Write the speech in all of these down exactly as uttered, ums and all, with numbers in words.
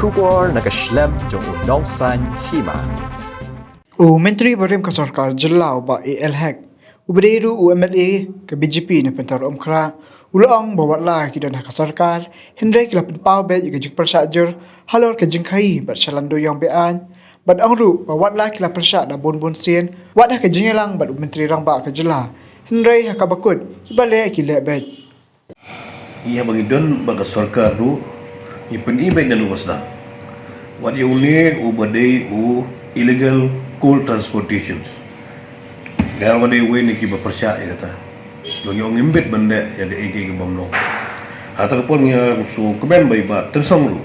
Khubor na ka shlem jong u Nongsaiñ Hima. U Myntri barim ka sorkar jylla u Bah A L Hek, u ba dei ruh u M L A ka B J P na Pynthor Umkhrah, u la ong ba wat la ki don ha ka sorkar, hynrei ki la pynpaw beit ïa ka jingpyrshah jur halor ka jingkhaii bad shalan duh ïong be-aiñ, bad ong ruh ba wat la ki la pyrshah da bun bun sien, wat ha ka jingïalang bad u Myntri Rangbah ka jylla, hynrei ha kaba kut, kiba leh ki leh beit. Ïa ba ngi don bad ka sorkar ruh, ngi pyni beit na lubas dang. Wat ïa une u ba dei u illegal coal transportation. Nga ba dei uwei na kiba pyrshah ïa kata. Long ïa u ngim bit ban leh ïa ka ei ka ei ka bym long. Hata ka por ngi shu kmen ba i Bah Tynsong ruh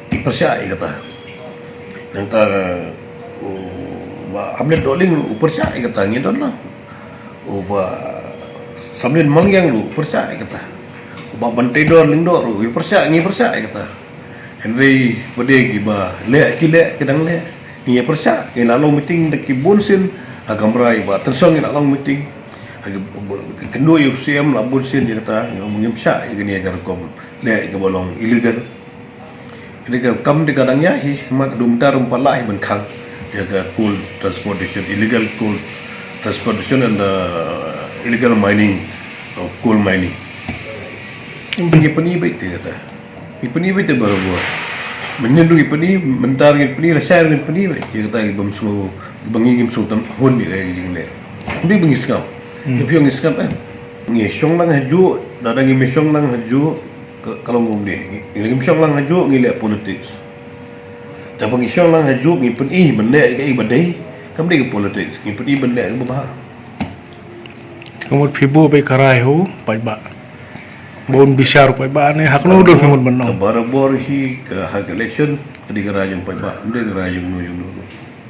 i pyrshah ïa kata. Nangta u Bah Hamlet Dohling ruh u pyrshah ïa kata, ngi don la. U Bah Samlin Mangiang ruh u pyrshah ïa kata. U Bah Banteidor Lyngdoh ruh u pyrshah, ngi pyrshah ïa kata. Hynrei ba dei kiba leh ki leh, ki dang leh. Ngi ïa pyrshah, ngi la long meeting da ki bun sien ha kamra i Bah Tynsong, ngi la long meeting. Ha ki kynduh ïa u C M la bun sien ïa kata, ngi ong ngim shah ïa kane ka rukom leh kaba long illegal. Kane ka kam te ka dang ïa hi, mat dum tar um pat lah hi ban khang ïa ka coal transportation, illegal coal transportation and the illegal mining of coal mining. Ngi pyni beit te kata. Ngi pyni beit te barabor. Mynnin ruh ngi pyni, mynta ruh ngi pyni, lashai ruh ngi pyni beit. Ïa kata ki bym sngewbha, ba ngi ngim sngewthuh hun ïa ka jingleh. Ngi ba ngi sngap. Hmm. Ïa phi ong ngi sngap, eh. Ngi shong lang hajuh, lada ngim shong lang hajuh, ka, ka long kumne. Ngi, ngi ngim shong lang hajuh, ngi leh politics. Te ba ngi shong lang hajuh, ngi pyni ban leh kaei ba dei, kam dei ka politics. Ngi pyni ban leh kaba bha. Ka mut phi buh beit ka rai ha u paidbah. Ba un bishar u paidbah ne, ha kano dur phi mut ban ong. Ka barabor hi ka ha ka election, ka dei ka rai jong u paidbah, kam dei ka rai jong uno jong uno.